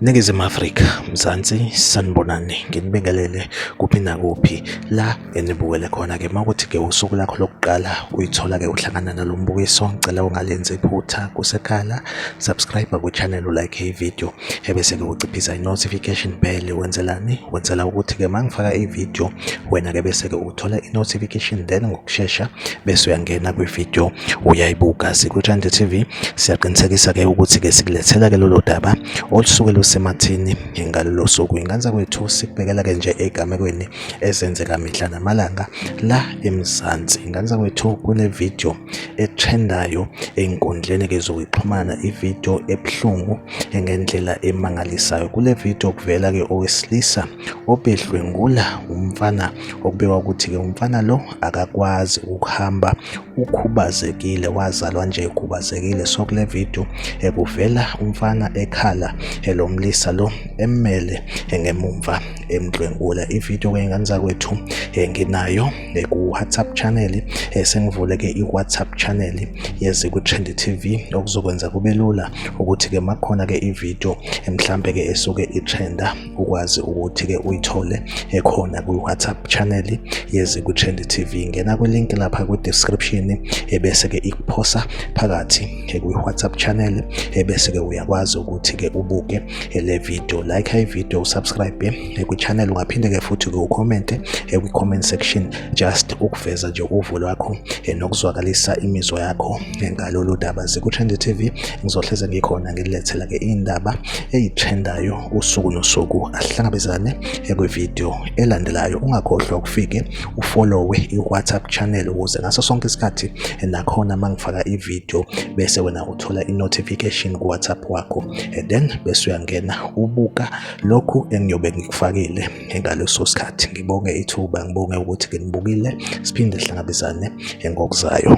Ningizimu Afrika, Mzansi, sanibonani, nginibingelele kuphi nakuphi la enibukele khona-ke. Uma kuthi-ke usuku lakho lokuqala uyithola-ke uhlangana nalo mbukiso, ngicela ungalenzi iphutha kusekhala, subscribe kwi-channel, ulike i-video, ebese-ke uciphisa i-notification bell. Wenzelani? Wenzela ukuthi-ke uma ngifaka i-video wena-ke bese-ke uthola i-notification, then ngokushesha bese uyangena kwi-video uyayibuka. Sikwi-Trend TV siyaqinisekisa-ke ukuthi-ke sikulethela-ke lolo daba olusuke lusemathini ngalolo suku. Ingane zakwethu, sikubhekela-ke nje egamekweni ezenzeka mihla namalanga la eMzansi. Ingane zakwethu, kune-video etrendayo ey'nkundleni-ke zokuxhumana, i-video ebuhlungu ngendlela emangalisayo. Kule video kuvela-ke owesilisa obedlwengula umfana, okubikwa ukuthi-ke umfana lo akakwazi ukuhamba, ukhubazekile, wazalwa nje ekhubazekile. So kule video kuvela umfana ekhala, lo mlisa lo emmele ngemumva emdlwengula. I-video-ke, ingane zakwethu, nginayo ku-WhatsApp channel. Sengivule-ke i-WhatsApp channel yeZikwi-Trend TV, okuzokwenza kube lula ukuthi-ke makukhona-ke i-video mhlampe-ke esuke itrenda, ukwazi ukuthi-ke uyithole ekhona kwi-WhatsApp channel yeZikwi-Trend TV. Ngena kwi-link lapha kwi-description, ebese-ke ikuphosa phakathi kwi-WhatsApp channel, ebese-ke uyakwazi ukuthi-ke ubuke le video, like i-video, usubscribe kwi-channel. Ungaphinde-ke futhi-ke ucommente kwi-comment section, just ukuveza nje uvo lwakho nokuzwakalisa imizwa yakho ngalolu daba. Ziku-Trend TV, ngizohleze ngikhona ngilethela-ke iy'ndaba ey'trendayo usuku nosuku. Asihlangabezane kwi-video elandelayo. Ungakhohlwa ukufike ufollowe i-WhatsApp channel ukuze ngaso sonke isikhathi nakhona uma ngifaka i-video bese wena uthola i-notification ku-WhatsApp wakho, and then bese uyangena ubuka lokhu engiyobe ngikufakile ngaleso sikhathi. Ngibonge ithuba, ngibonge ukuthi nginibukile. Siphinde sihlangabezane ngokuzayo.